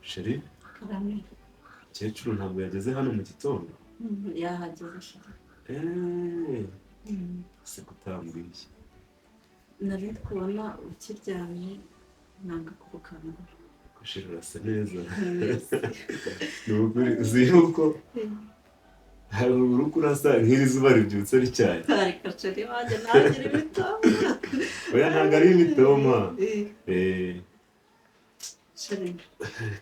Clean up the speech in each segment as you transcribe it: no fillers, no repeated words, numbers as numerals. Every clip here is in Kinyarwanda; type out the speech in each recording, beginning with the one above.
Chéri, Karame. Mukecuru ntabwo yageze hano mu gitondo? Yahageze, chéri. Eee, se kutambwiye? Nari kubona ukiryamye, nanga kugukangura. Ko chéri urasa neza. Merci. Ni ukuri, uzi yuko hari uruhu urasa nk'iri zuba ribyutse ricyane. Ariko chéri wanjye, ntagira imitoma. Oya, ntabwo ari imitoma. Eh. Chéri.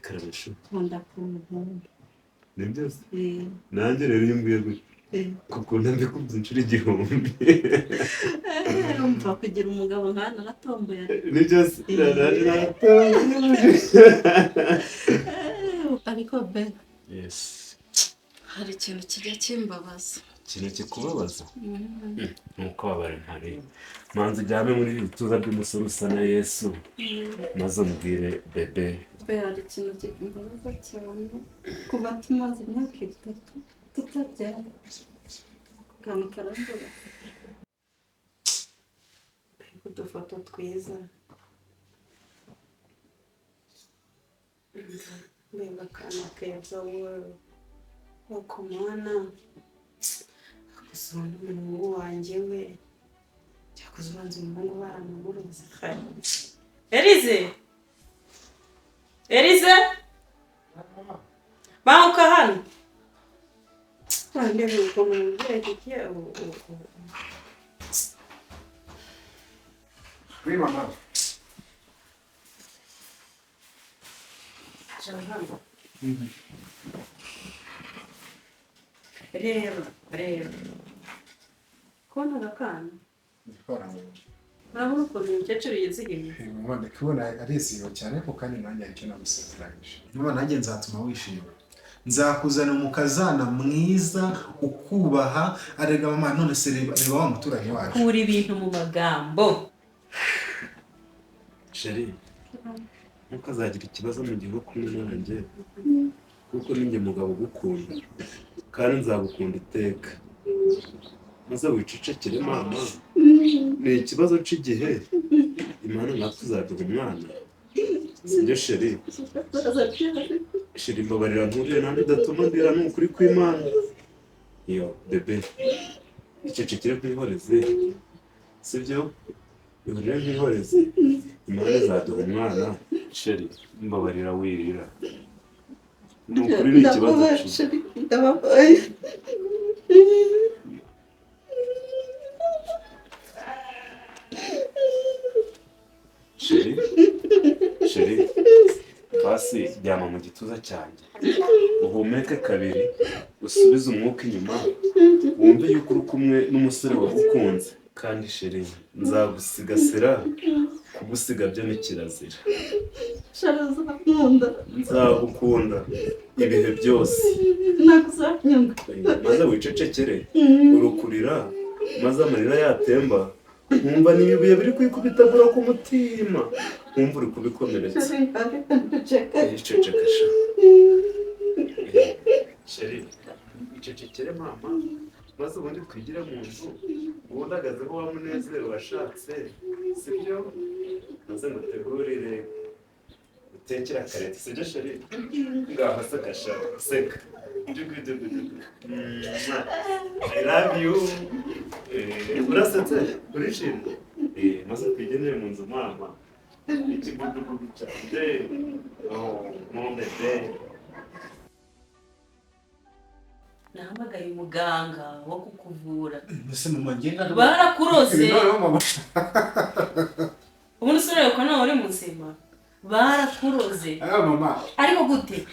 Karame chou. Nkunda ukuntu nkunda. Ni byose. Eh. Nanjye rero iyo umbwiye gutya, kuko mbikubye inshuro 1000. Umva, kugira umugabo nka naratomboye. Ni byose, nanjye naratomboye. Ariko be, Yes. hari ikintu kijya kimbabaza. Ikintu kikubabaza? Nuko wabara mpari, manza ujyame muri iri bituza by'umusore usa na Yesu, maze umbwire, bébé. Be, hari ikintu kimbabaza cyane, kuva tumaze imyaka 3 tutabyara, ako kantu karambabaza. Udufoto twiza, mbega akana keza wowe! Uko mwana gusa n'umuhungu wanjye we, cyakoze ubanza umuhungu baranamuroze. Elize, Elize, banguka hano, ndebe ukuntu umubyeyi kigiye. Oui, maman. Hano, reba, reba kubona aka kana. Urabona ukuntu uyu mukecuru yizihiwe? Mama, ndi kubona arizihiwe cyane, ariko kandi nanjye hari icyo namusezeranyije. Mama, nanjye nzatuma wishima. Nzakuzana umukazana mwiza ukubaha. Arega mama, none se reba, reba wa muturanyi wacu. Kura ibintu mu magambo. Chéri, ntukazagira ikibazo mu gihe uri kumwe nanjye, kuko ninjye mugabo ugukunda kandi nzagukunda iteka. Maze wicecekere mama, ni ikibazo cy'igihe. Imana natwe izaduha umwana, sibyo chéri? Chéri, mbabarira nturire nanjye, udatuma ndira, ni ukuri kw'Imana. Iyo bébé, icecekere nkwihoreze, sibyo? Ihorere nkwihoreze, Imana izaduha umwana. Chéri, mbabarira wirira, ni ukuri ni ikibazo Ndababaye. cy'igihe. Chéri, ndababaye. Chéri, chéri, basi ryama mu gituza cyanjye, uhumeke kabiri, usubize umwuka inyuma, wumve yuko uri kumwe n'umusore wagukunze. Kandi chéri, nzagusigasira, kugusiga byo ni kirazira. Chéri, uzankunda? Nzagukunda ibihe byose. Ntabwo uzanyanga? Maze wicecekere, urukurira maze amarira yatemba, nkumva ni ibibuye biri kwikubitagura ku mutima, nkumva uri kubikomeretsa. Chéri, reka nceceke. Iceceke sha. Chéri, icecekere mama, maze ubundi twigire mu nzu, ubundi wa munezero washatse, sibyo? Maze ngutegurire, utekere akareti, sibyo chéri? Ngaho seka sha, seka. Jugu jugu jugu. Mwah. I love you. Urasetse, urishimye. Maze twigendere mu nzu mama. Ikibugubugu cyanjye. Oh, mon bébé. Nahamagaye umuganga wo kukuvura. Ese mama, ngenda Barakuroze. Noneho mama. Ubundi usubire ko nawe uri muzima, barakuroze. Ah, mama. Ariko gute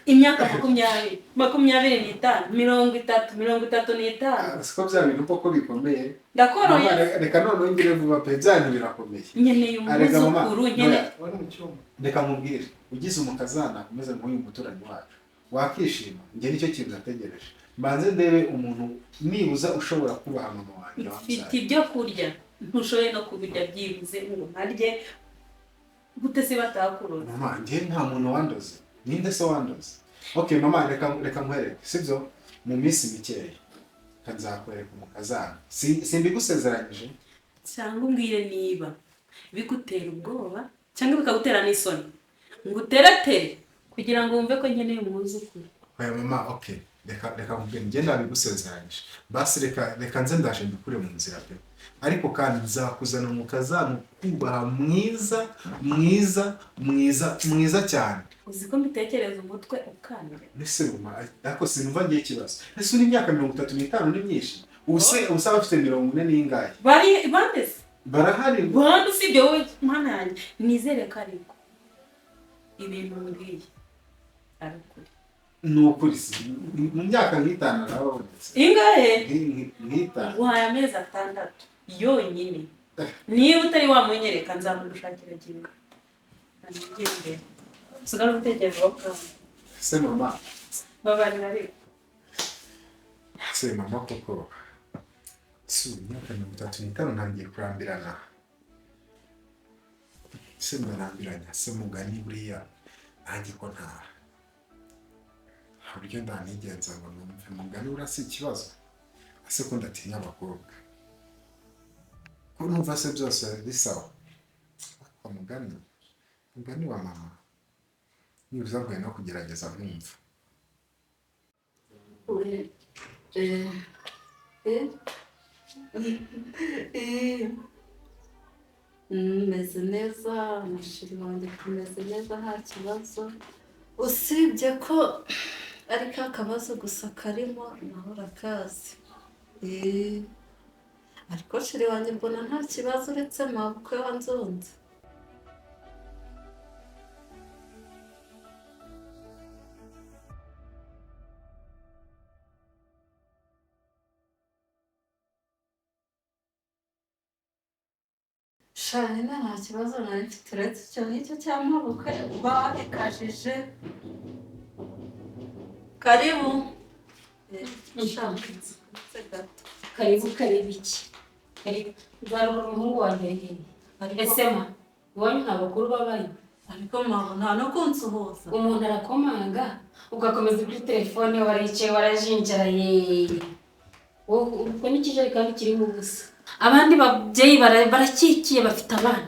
imyaka 20, 25, 30, 35? Siko bya bintu koko bikomeye. Ndakoroye. Mama, reka noneho ngire vuba pe, bya bintu birakomeye. Nkeneye Arega mama, umwuzukuru, nkeneye. Oya, wari mu cyumba. Reka nkubwire, ugize umukazana umeze nk'uyu muturanyi wacu, wakishima. Njye nicyo kintu nategereje, mbanze ndebe umuntu nibuza ushobora kubaha mama wanjye Mfite wamubyaye. ibyo kurya, ntushoboye no kubirya byibuze ngo nkarye. Gute se batakuroze? Mama, njye nta muntu wandoze. Ninde se wandoze? Okay mama, reka reka nkwereke, sibyo? Mu minsi mikeya reka nzakwereka umukazana. Simbigusezeranyije. Cyangwa umbwire niba bigutera ubwoba cyangwa bikagutera n'isoni ngo uteretere ku Kugira ngo wumve ko nkeneye umwuzukuru. Oya mama, okay, reka nkubwire, njye nabigusezeranyije. Basi reka nze ndaje mbikure mu nzira pe. Ariko kandi nzakuzana umukazana ukubaha mwiza mwiza mwiza mwiza cyane. Uzi ko mbitekereza umutwe ukanda. Ese mama, ariko sinumva ngiye ikibazo. Ese uri imyaka 35 ni myinshi? Ubuse abafite 40 n'ingahe? Bari bandese. Barahari. Bandi usibye wowe mana yanjye. Nizere ko ariko ibintu mbwiye ari ukuri. Ni ukuri si mu myaka nk'itanu arababonetse. Ingahe? Nk'itanu. Guhaye amezi 6 yonyine. Niba utari wamunyereka nzamugushakira kimwe. Ngiye. Usigara utekereza kandi. Se mama. Babarira ariko. Se mama koko. Si imyaka 35 ntangiye kurambirana. Se ndarambiranya se mugani buriya nanjye ko nta buryo ndanigenza ngo numve mugani urasi ikibazo. Ase ko ndatinya abakobwa. Ko numva se byose bisawa. Kwa mugani wa mama. Nibuza nkwiye no kugerageza nkumva. Meze neza, umushiri wanjye tumeze neza nta kibazo. Usibye ko ari ka kabazo gusa karimo naho urakazi. Ariko shiri wanjye mbona nta kibazo uretse mabukwe wanzonze. Shanina nta kibazo nari mfite uretse icyo ngicyo cya mabukwe uba wabikajije. Karibu. Karibu karibu iki? Karibu. Nzarubura umuhungu wanjye hehe? Ese ma, iwanyu nta bakuru babayo? Ariko mama nta no kunsuhuza. Umuntu arakomanga ugakomeza kuri telefone waricaye warajinjaraye. Ubwo n'ikijerekani kirimo ubusa. Abandi babyeyi barakikiye bafite abana.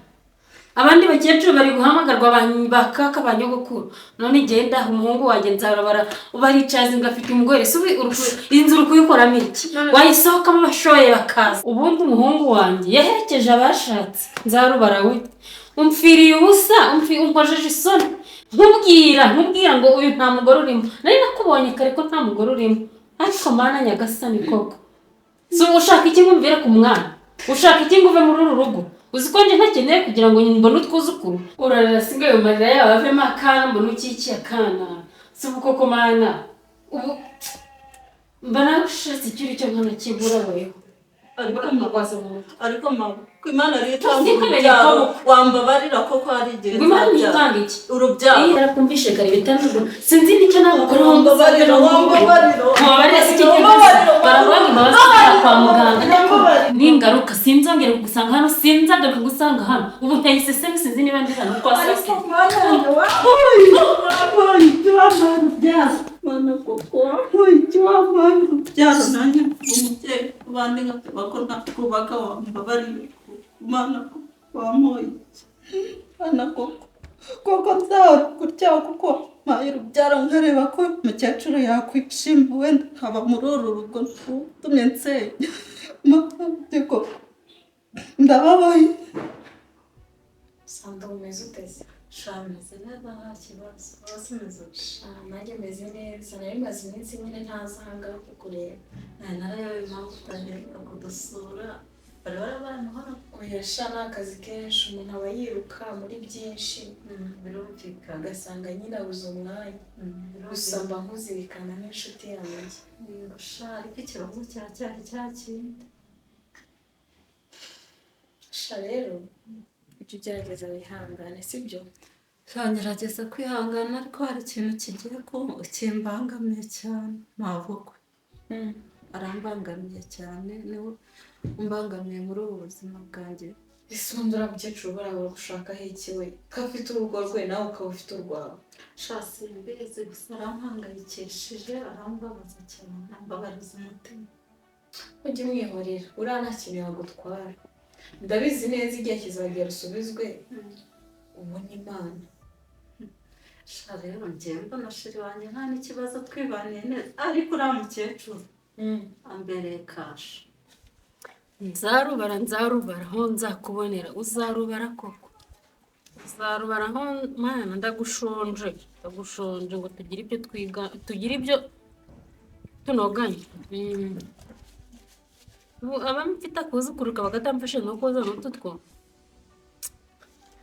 Abandi bakecuru bari guhamagarwa bakaka ba nyogokuru. None genda umuhungu wanjye nzarabara ubaricaza ngafite umugore. Se inzu uri kuyikoramo iki? Wayisohokamo bashoye bakaza. Ubundi umuhungu wanjye yaherekeje abashatse. Nzarubara we. Umfiriye ubusa, umkojeje isoni. Nkubwira ngo uyu nta mugore urimo. Nari nakubonye kare ko nta mugore urimo. Ariko mana nyagasani koko. So ushaka iki ngumvire ku mwana? Ushaka iki nguve muri uru rugo? Uzi ko nje ntakeneye kugira ngo mbone utwuzukuru. Urarira singayo marira yawe avemo akana mbone ukikiye akana. Si ubu koko mana. Ubu mba narushatse icyo uri cyo nkana kibura weho. Ariko mama ko Imana ariyo itanga urubyaro wambabarira koko hari igihe Imana itanga iki? Urubyaro. Iyo yarakumvishe kare bitandukanye. Sinzi nicyo nagukora wambabarira wambabarira. Wambabarira si cyo baravuga imbabazi kwa muganga. Ningaruka sinzongera kugusanga hano, sinzagaruka kugusanga hano. Ubu nteye isesemi sinzi niba ndi hano kwa sase. Mana koko wampaye urubyaro nanjye umubyeyi abandi nkateba ko ntakubaka wambabariye Mana koko wampaye iki? Mana koko koko nzahora gutya kuko wampaye urubyaro nkareba ko umukecuru yakwishima wenda nkaba muri uru rugo utumye nsenya. Mana koko ndababaye. Sando umeze uteze? Sha meze neza nta kibazo. Bose meze sha nanjye meze neza. Nari maze iminsi nyine ntaza aha ngaha kukureba. Nari narayobewe impamvu utaheruka kudusura. Bari barabaye amahoro. Oya sha ni akazi kenshi umuntu aba yiruka muri byinshi. Birumvikana. Ugasanga nyine abuze umwanya. Gusa mba nkuzirikana nk'inshuti yanjye. Yego sha ariko ikibazo kiracyari cya kindi. Sha rero ujye ugerageza wihangane sibyo? Ngerageza kwihangana ariko hari ikintu kigiye kimbangamiye cyane. Mabukwe arambangamiye cyane, niwe umbangamiye muri ubu buzima bwanjye. Ese ubundi uriya mukecuru buriya gushakaho iki we? Ko afite urugo rwe nawe ukaba ufite urwawe. Sha simbizi gusa arampangayikishije, arambabaza cyane, ambabariza umutima. Ujye umwihorera, uriya nta kintu yagutwara. Ndabizi neza igihe kizagera usubizwe ubone Imana. Sha rero njyewe mbona chéri wanjye nta n'ikibazo, twibaniye neza, ariko uriya mukecuru ambereye kasha. Nzarubara, nzarubara aho nzakubonera. Uzarubara koko, uzarubara aho. Mana, ndagushonje, ndagushonje ngo tugire ibyo twiga, tugire ibyo tunoganye. Ubu abamfite akuzukuru kaba katamfashe no koza n'utu two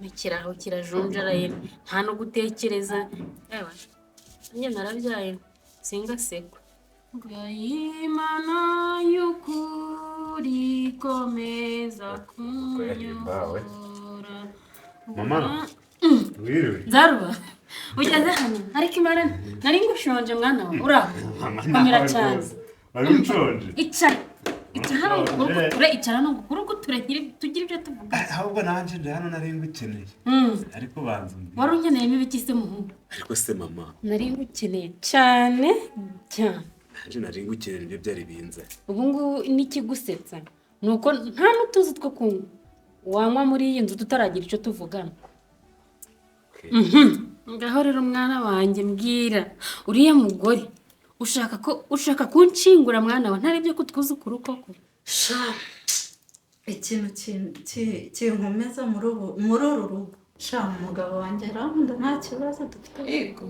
nikiraho kirajunjaraye, nta no gutekereza. Yewe, nanjye narabyaye, singasekwe. Imana y'ukuri ikomeza Ko yahimbawe. kunyobora. Mama. Wiriwe. Nzaruba, ugeze hano, ariko Imana, nari ngushonje mwana wawe, uraho? Mama, Komera nawe cyane. rwose. Wari unshonje. Icara, icara hano. Nshonje. Ngukuruguture, icara hano ngukuruguture, tugire ibyo tuvuga. Ahubwo nanjye ndi hano nari ngukeneye. Ariko banza umbwire. Wari unkeneyemo ibiki se, muhungu? Ariko se mama, Nari ngukeneye cyane cyane. nanjye nari ngukeneye, nibyo byari binzanye. Ubu ngubu n'ikigusetsa ni uko nta n'utuzi two kunywa wanywa muri iyi nzu tutaragira icyo tuvugana. Okay. Ngaho rero mwana wanjye, mbwira, uriya mugore ushaka ko ushaka kunshingura mwana wa, ntari ibyo kutwuzukuru koko? Sha, ikintu kinkomeza muri uru rugo, sha, umugabo wanjye arankunda, nta kibazo dufite. Yego.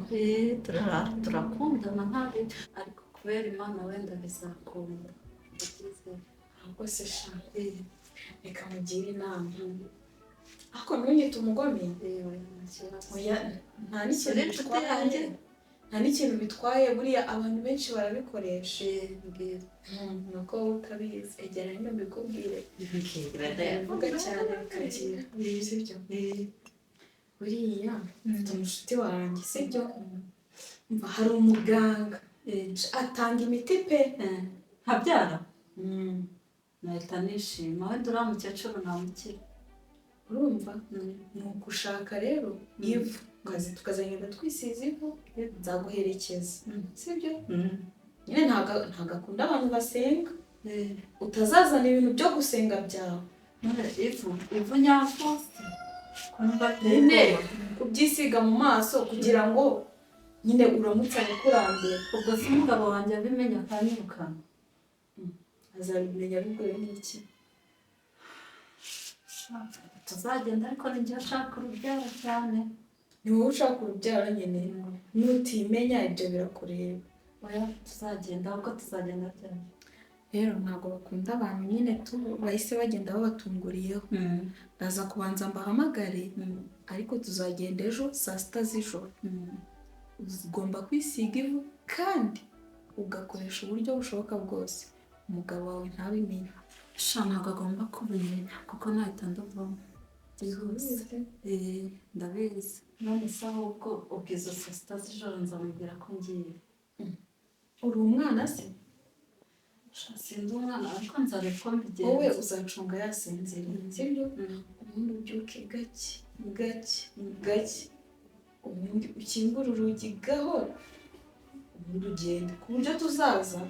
Turara turakundana nta bibi, ariko kubera Imana wenda bizakunda, ndabyizeye. Ahubwo se sha, reka mugire inama, ariko ntunyite umugome. Oya, nta kibazo. Oya, nta n'ikintu Uri inshuti bitwaye. yanjye. Nta n'ikintu bitwaye, buriya abantu benshi barabikoresha. Mbwira. Nuko wowe utabizi, egera hino mbikubwire. Mbwira. Ndavuga cyane bikagira, sibyo? Buriya mfite umushuti wanjye, sibyo? Umva, hari umuganga atanga imiti pe. Nkabyara nahita nishima, wenda uriya mukecuru namukira. Urumva, ni ugushaka rero ivu, tukazagenda twisiza ivu, nzaguherekeza, sibyo? Nyine ntabwo akunda abantu basenga, utazazana ibintu byo gusenga byawe. None ivu, ivu nyavu kumva? Nyine kubyisiga mu maso kugira ngo nyine uramutse abakurambere. Ubwo se umugabo wanjye abimenya akanyirukana? Azabimenya bitewe n'iki? Tuzagenda, ariko nijya ashaka urubyaro cyane. Ni wowe ushaka urubyaro nyine, nutimenya ibyo birakureba. Oya, tuzagenda, ahubwo tuzagenda ryari? Rero ntabwo bakunda abantu nyine tu bahise bagenda babatunguriyeho. Ndaza kubanza mbahamagare, ariko tuzagenda ejo saa 6 z'ijoro. Ugomba kwisiga ivu kandi ugakoresha uburyo bushoboka bwose umugabo wawe ntabimenye. Sha, ntabwo agomba kubimenya kuko nahita nduvamo byihuse. Ndabizi. None se ahubwo ubwo izo saa 6 z'ijoro nzamubwira ko ngiye? Uri umwana se? Sha, sinzi umwana, ariko nzareba uko mbigenza. Wowe uzacunga yasinziriye, sibyo? Ubundi ubyuke gake gake gake, ubundi ukingure urugi gahoro, ubundi ugende ku buryo tuzaza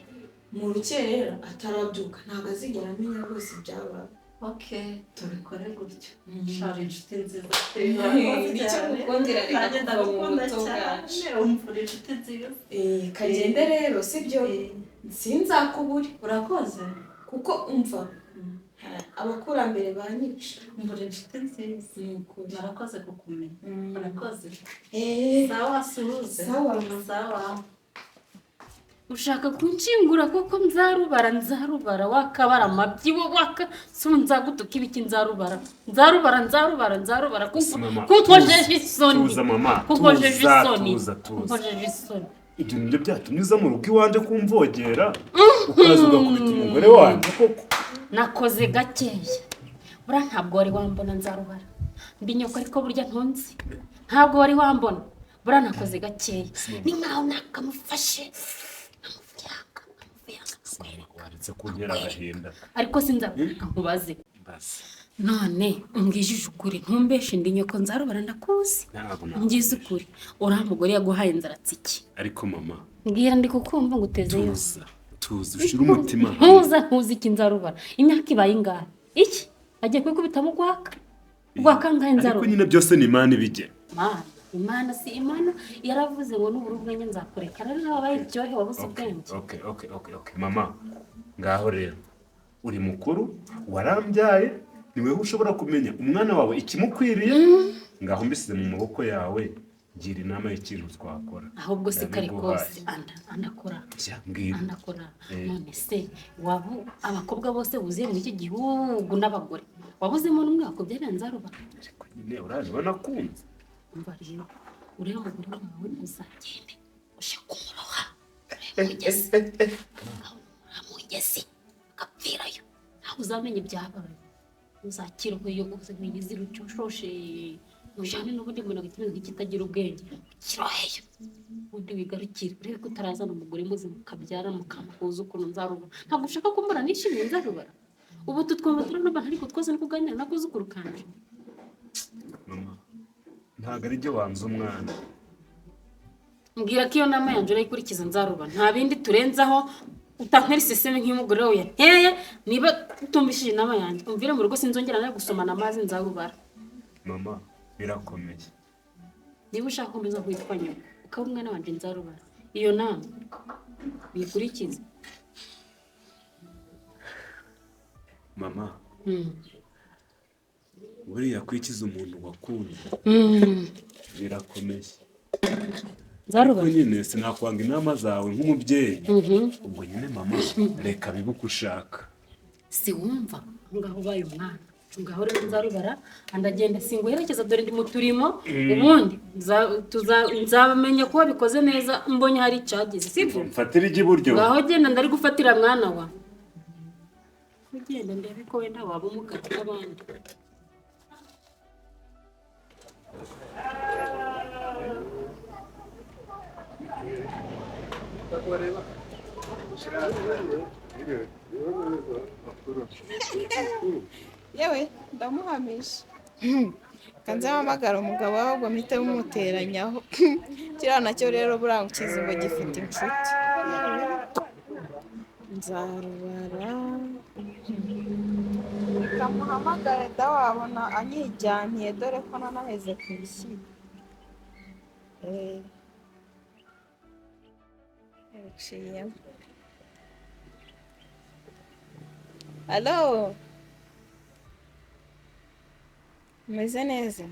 mu rukerera atarabyuka. Ntabwo azigera amenya rwose ibyabaye. Ok, tubikore gutyo. Shara, inshuti nziza. Nicyo ngukundira reka, Nanjye kuva mu ndagukunda buto cyane. bwacu. Umva, uri inshuti nziza. Kagende rero, sibyo? Sinzakubure. Urakoze. Kuko umva, abakurambere banyica. Umva, uri inshuti nziza. Ni ukuri. Narakoze kukumenya. Urakoze. Eh. Sawa, suhuze. Sawa. Sawa. Ushaka kunshingura koko? Nzarubara, nzarubara, wakabara amabyi wo waka si nzagutuka ibiki? Nzarubara, nzarubara, nzarubara, nzarubara. Mama, Kunkojeje tuza, isoni. Tuza mama. Kunkojeje Tuza. isoni. Tuza, tuza. Kunkojeje isoni. Ibyo nibyo byatumye uza mu rugo iwanjye kumvogera, ukaza ugakubita umugore wanjye koko? Nakoze gakeya. Buriya ntabwo wari wambona, nzarubara. Ndi nyoko, ariko burya ntunzi, ntabwo wari wambona. Buriya nakoze gakeya, ni nkaho nakamufashe nkamuvuyanga, nkamuvuyanga, nkakwereka. Waretse kuntera agahinda. Ariko sinzakureka, nkubaze. Mbaze. None umbwijije ukuri, ntumbeshe, ndi nyoko, nzarubara, ndakuzi. Ntabwo Mbwiza ukuri, uriya mugore yaguhaye inzaratsi Ariko mama. Mbwira, ndi kukumva, ngo uteze yose. Tuza, tuza, ushire umutima hamwe. Ntuza, ntuzi iki? Nzarubara, imyaka ibaye ingahe? Iki agiye kwikubitamo urwaka rwa kangahe? Ariko Nzarubara. nyine byose ni Imana ibigena. Mana. Imana si Imana yaravuze ngo nubura ubwenge nzakureka. Rero nawe wabaye iryohe, wabuze ubwenge. Okay, mama, ngaho rero uri mukuru, warambyaye, ni wewe ushobora kumenya umwana wawe ikimukwiriye. Ngaho mbisize mu maboko yawe, gira inama y'ikintu twakora. Ahubwo se kare Ndabiguhaye. kose andakora. Jya, mbwira. Andakora. Eh. None se wabu abakobwa bose buzuye muri iki gihugu n'abagore, wabuzemo n'umwe wakubyarira Nzaruba? Ariko nyine uraje banakunze. Umva rero, uriya mugore wawe uzagende uje kumuroha mugezi, mugezi agapfirayo, ntawe uzamenya ibyabaye. Uzakirohoye uze wiyizire ucoshoshe, ujane n'ubundi muntu kimeze nk'ikitagira ubwenge, ukiroheyo ubundi wigarukire, urebe ko utarazana umugore muzima ukabyara mukamuhuza ukuntu Nzaruba. Ntabwo ushaka kumbona nishimiye Nzarubara? Ubu tutwumva turanubana, ariko twose no kuganira n'akuzukuru kanje. Mama, ntabwo ari byo wanze umwana. Mbwira ko iyo nama yanjye urayikurikiza Nzaruba, nta bindi turenzaho. Utantera iseseme nk'iy'umugore wawe yanteye. Niba utumvishije inama yanjye, umvire mu rugo, sinzongera nawe gusomana amazi Nzarubara. Mama, birakomeye. Niba ushaka gukomeza kwitwa nyuma ukaba umwana wanjye Nzarubara, iyo nama uyikurikize. Mama, buriya kwikiza umuntu wakunze birakomeye. Nzaruba. Ariko nyine sinakwanga inama zawe nk'umubyeyi. Ubwo nyine mama, reka bibe uko ushaka. Si wumva aho ngaho ubaye umwana? Ngaho rero Nzarubara, andagenda singuherekeza, dore ndi mu turimo. Ubundi nzamenya ko wabikoze neza mbonye hari icyagize, sibyo? Mfatira ijya iburyo. Ngaho genda, ndari gufatira mwana wa. Ugenda ndebe ko wenda waba umugabo nk'abandi. Yewe, ndamuhamisha kanze mpamagara umugabo we, ahubwo mpite mumuteranyaho. Kiriya nacyo rero buriya ukizi ngo gifite inshuti. Nzarubara, reka muhamagare da, wabona anyijyaniye, dore ko nanaheze ku ishyiga. Eh. Biciyemo. Alo, umeze neza?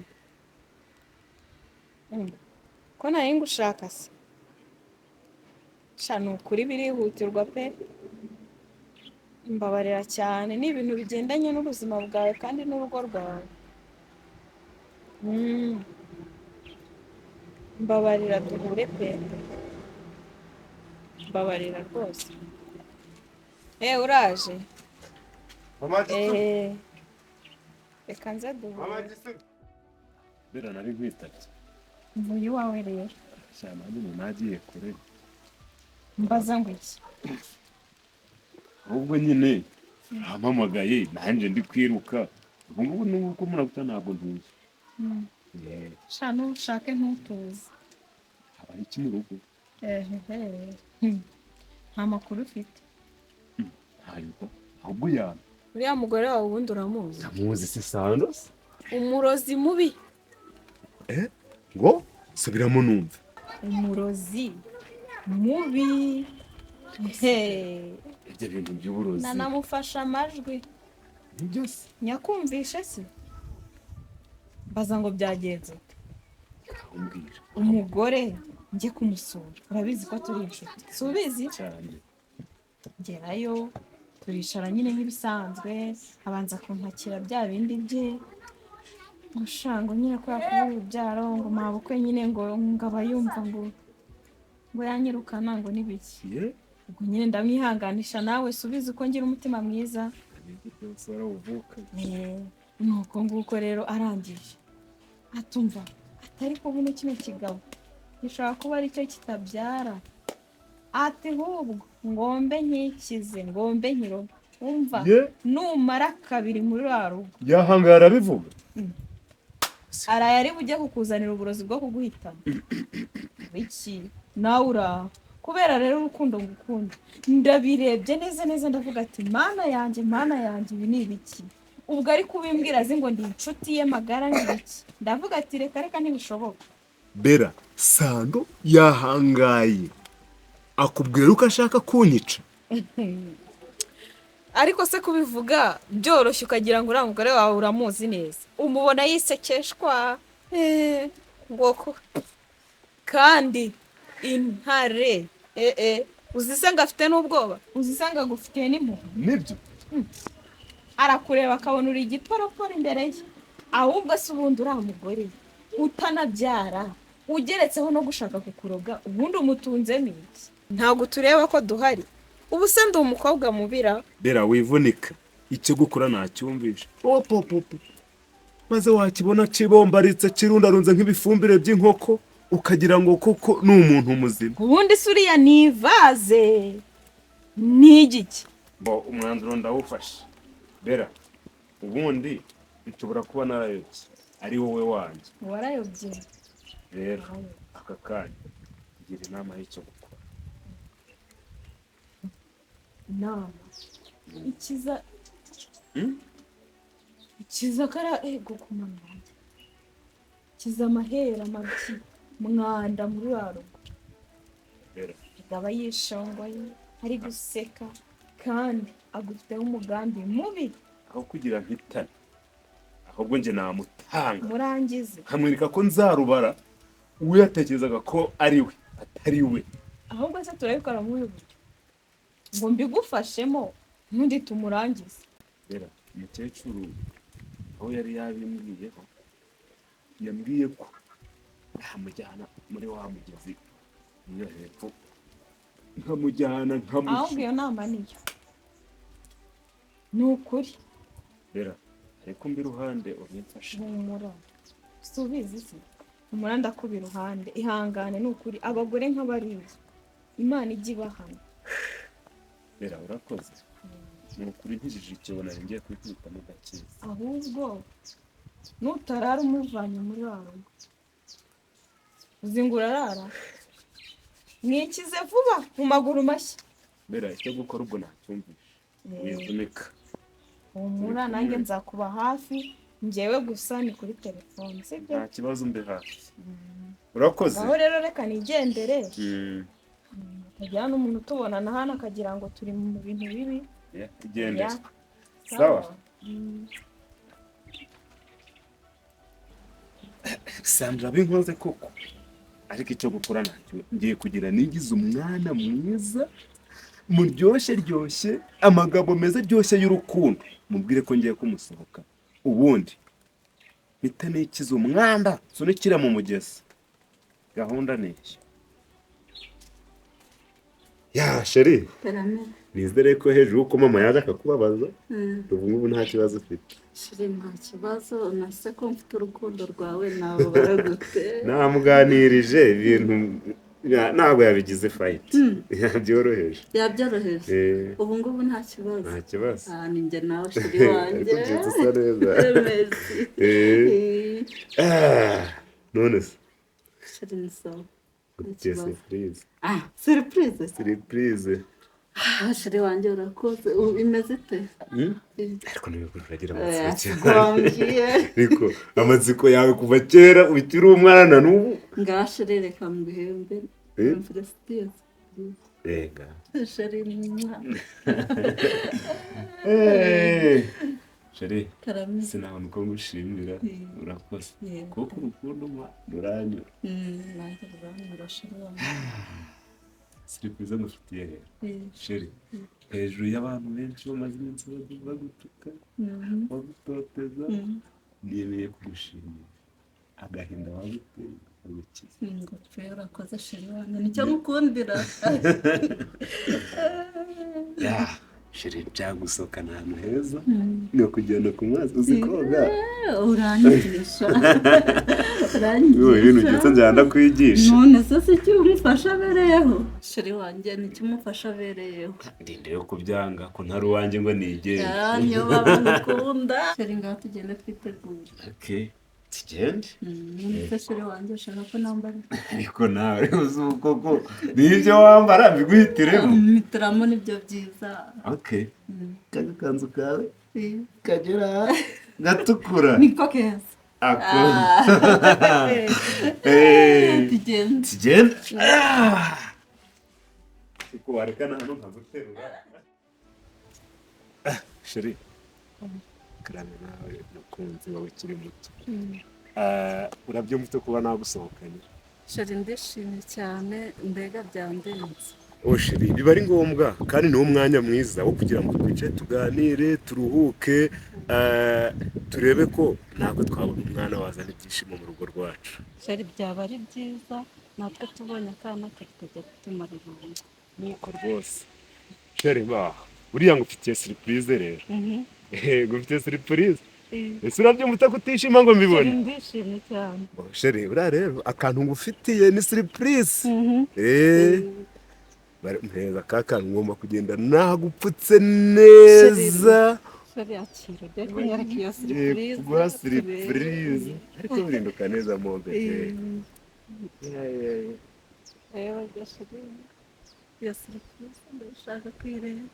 Ko nari ngushaka se? Sha, ni ukuri birihutirwa pe, mbabarira cyane, ni ibintu bigendanye n'ubuzima bwawe kandi n'urugo rwawe. Mbabarira duhure pe, mbabarira rwose. Eh, uraje? Mama. Eh, reka nze duhure. Bera nari nkwitabye. Mvuye iwawe rero. Cyane, nanjye nagiye kure. Mbaza ngo iki? Ahubwo nyine ampamagaye nanjye ndi kwiruka ubu ngubu, n'ubu ko muraguta ntabwo ntuzi. Eh, Sha, ntushake ntutuze. Habaye iki mu rugo? Ehehe. Nta makuru ufite? Ntayo, ahubwo yana. Uriya mugore wawe ubundi uramuzi? Ndamuzi se Sandos? Umurozi mubi. Ngo subiramo numve. Umurozi mubi. Hey. Ibyo bintu by'uburozi. Nanamufashe amajwi. Nibyo se? Nyakumvishe se? Mbaza ngo byagenze ute? Umbwira. Umugore njye kumusura, urabizi ko turi inshuti, si ubizi? Cyane. Ngerayo turicara nyine nk'ibisanzwe, abanza kumpakira bya bindi bye, ngo sha, ngo nyine kubera kubura urubyaro, ngo mabukwe nyine, ngo aba yumva ngo yanyirukana, ngo n'ibiki. Ye. Ubwo nyine ndamwihanganisha, nawe si ubizi ko ngira umutima mwiza? Ibyo byose warawuvuka. Eh, nuko nguko rero arangije atumva atari buno kino kigabo gishobora kuba aricyo kitabyara, ati ahubwo ngombe nkikize, ngombe nkiroge, umva. Ye. Numara kabiri muri rwa rugo. Yahangara arabivuga. Araye ari bujye kukuzanira uburozi bwo kuguhitana biki, nawe uraho. Kubera rero urukundo ngukunda, ndabirebye neza neza, ndavuga ati: "Mana yanjye, Mana yanjye, ibi ni ibiki?" Ubwo ari kubimbwira azi ngo ndi inshuti ye magara, ni ibiki? Ndavuga ati: "Reka reka, ntibishoboka." Bera, Sando yahangaye akubwira uko ashaka kunyica. Ariko se kubivuga byoroshye ukagira ngo uriya mugore wawe uramuzi neza, umubona yisekeshwa ngoko kandi intare uzi se ngo afite n'ubwoba, uzi se ngo agufitiye n'impuhwe? Nibyo. Arakureba akabona uri igitoroporo imbere ye. Ahubwo se ubundi uriya mugore utanabyara ugeretseho no gushaka kukuroga, ubundi umutunzemo iki? Ntabwo tureba ko duhari? Ubu se ndi umukobwa mubira? Bera, wivunika, icyo gukora nacyumvisha opopopo, maze wakibona kibombaritse kirundarunze nk'ibifumbire by'inkoko, ukagira ngo koko ni umuntu muzima. Ubundi se uriya ni ivaze ni igiki? Bo umwanzuro ndawufashe Bera, ubundi nshobora kuba narayobye ari wowe wanjye. Warayobye. Rero aka kanya gira inama y'icyo gukora. Inama ikiza ikiza kara ego kumana kiza amahera amabyi mwanda muri ruriya rugo. Bera. Aba yishongoye ari guseka kandi agufiteho umugambi mubi. Aho kugira mpitane, ahubwo njye namutanga. Murangize. Nkamwereka ko nzarubara uwo yatekerezaga ko ari we atari we. Ahubwo se turabikora muri ubu buryo ngo mbigufashemo ntundi tumurangize? Bera, umukecuru aho yari yabimbwiyeho, yambwiye ko ntamujyana muri wa mugezi niyo hepfo, nkamujyana Ahubwo nkamushyira. iyo nama niyo ni ukuri. Bera, ariko mbi iruhande ubimfashe. Humura, si ubizi se? Humura, ndakuba iruhande, ihangane. Ni ukuri abagore nk'abariya Imana ijya ibahana. Bera, urakoze, ni ukuri nkijije icyobo nari ngiye kwikubitamo gakiza. Ahubwo nutarara umuvanye muri wa rugo, uzi ngo urarara mwikize vuba mu maguru mashya. Bera, icyo gukora ubwo nacyumvishe, wivunika. Humura, nanjye nzakuba hafi. Njyewe gusa ni kuri telefone, sibyo? Nta kibazo, mbe hafi, urakoze. Aho rero reka nigendere, hatagira n'umuntu utubona hano akagira ngo turi mu bintu bibi. Yeah, igendere. Ya. Sawa. Sandra binkoze koko, ariko icyo gukora ntacyo ngiye kugira. Nigize umwana mwiza muryoshye ryoshye, amagambo meza aryoshye y'urukundo, mubwire ko ngiye kumusohoka, ubundi mpita nikiza umwanda nsunikira mu mugezi. Gahunda ni iyi ya chérie. Karame. Nizere ko hejuru uko mama yaje akakubabaza, ubu ngubu nta kibazo ufite. Chéri, nta kibazo. Nase ko mfite urukundo rwawe ntabwo baragute? Namuganirije ibintu ntabwo yabigize fight, yabyoroheje. Yabyoroheje. Eh. Ubu ngubu nta kibazo. Nta kibazo. Ah, ni njye nawe chéri wanjye. Ariko byutse usa neza. Merci. Eh. Eh, Ah, none se Chéri, ni sawa. ngufitiye kibazo. Surprise. Ah, surprise? Surprise. Ah, chéri wanjye, urakoze. Ubu imeze ite? Hmm? Eh. Ariko niba uragira Eh, amatsiko cyane. wambwiye. Ariko amatsiko yawe kuva kera ukiri umwana na n'ubu. Ngaha chéri, reka nguhembe. Eh? Mfite. Rega. Chéri, mwah. Eh. Chéri, Karame. sinabona uko ngushimira. Mm. Urakoze. Yego. Kuko urukundo mpa ruranyura. Nanjye ruranyura, chéri wanjye. Surprise ngufitiye rero. Eh. Chéri, hejuru y'abantu benshi bamaze iminsi bagutuka, bagutoteza, nemeye kugushimira. Agahinda baguteye bagukiza. Ngo pe, urakoze chéri wanjye, nicyo ngukundira. Ya, chéri, byagusohokana ahantu heza, nkakujyana ku mazi. Uzi koga? Uranyigisha. Wowe ibintu Uranyigisha. byose njyana ndakwigisha. None se si icyo umufasha abereyeho, chéri wanjye? Nicyo umufasha abereyeho. Ndinde yo kubyanga ko ntari uwanjye ngo nigenge. Ah, niyo baba ngukunda chéri. Ngaho tugende twitegure. Okay, tugende. None se chéri wanjye, ushaka ko nambara? Ariko nawe uzi koko n'ibyo wambara mbiguhitiremo? Mpitiramo, nibyo byiza. Okay, kagakanzu kawe Eh, kagera gatukura. Niko keza. Ako. Tugende. Tugende. Uko warekana hano nkaguterura. Chérie, karame nawe mukunzi wawe ukiri muto. Urabyumva ute kuba nagusohokanye? Chérie, ndishimye cyane, mbega byandenze. Oh chérie, biba ari ngombwa kandi niwo mwanya mwiza wo kugira ngo twicare, tuganire, turuhuke, turebe ko ntabwo twabona umwana wazana ibyishimo mu rugo rwacu. Chérie, byaba ari byiza natwe tubonye akana kakajya kutumara irungu. Nuko rwose chérie, baha buriya ngufitiye surprise rero. Ngufitiye surprise. Ese urabyumva ute kutishima ngo mbibone? Ndishimye cyane. Oh, chérie, buriya rero akantu ngufitiye ni surprise. Mpeza ka kantu ngomba kugenda nagupfutse neza. Chérie, akira ujye kunyereka iyo Ngiye surprise. kuguha surprise, ariko birinduka neza mon bébé. Reba chérie, iyo surprise ndashaka kuyireba.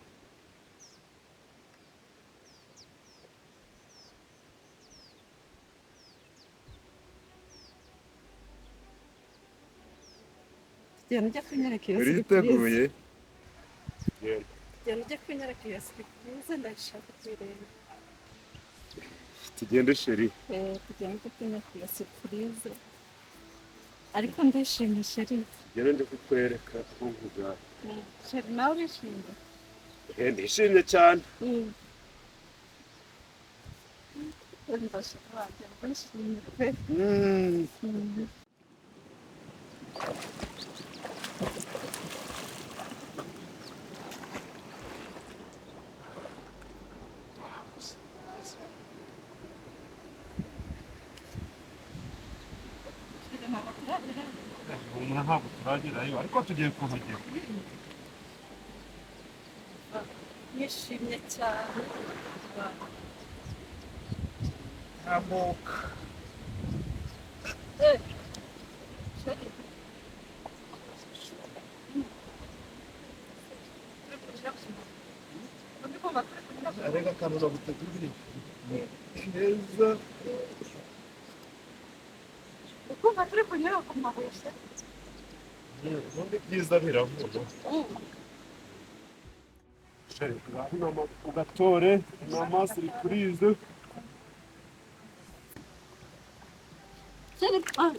Tugenda ujya kunyereka iyo surprise. Uriteguye? Tugenda ujya kunyereka iyo surprise, ndashaka kuyireba. Tugende chérie. Tugenda ujya kunyereka iyo surprise. Ariko ndishimye chérie. Tugende ndi kukwereka aho nkujyana. Chérie, nawe urishimye? Ndishimye cyane. Ndumva chérie wanjye ndishimye pe. Humura, ntabwo turagerayo ariko tugiye kuhagera. Nishimye cyane. Tambuka. Chérie. Arega akantu bagutegurire keza. Ukumva turi kunyura ku mabuye. Ubundi byiza biravuna. Chérie, ngaho ugatore mama surprise. Chérie, ah.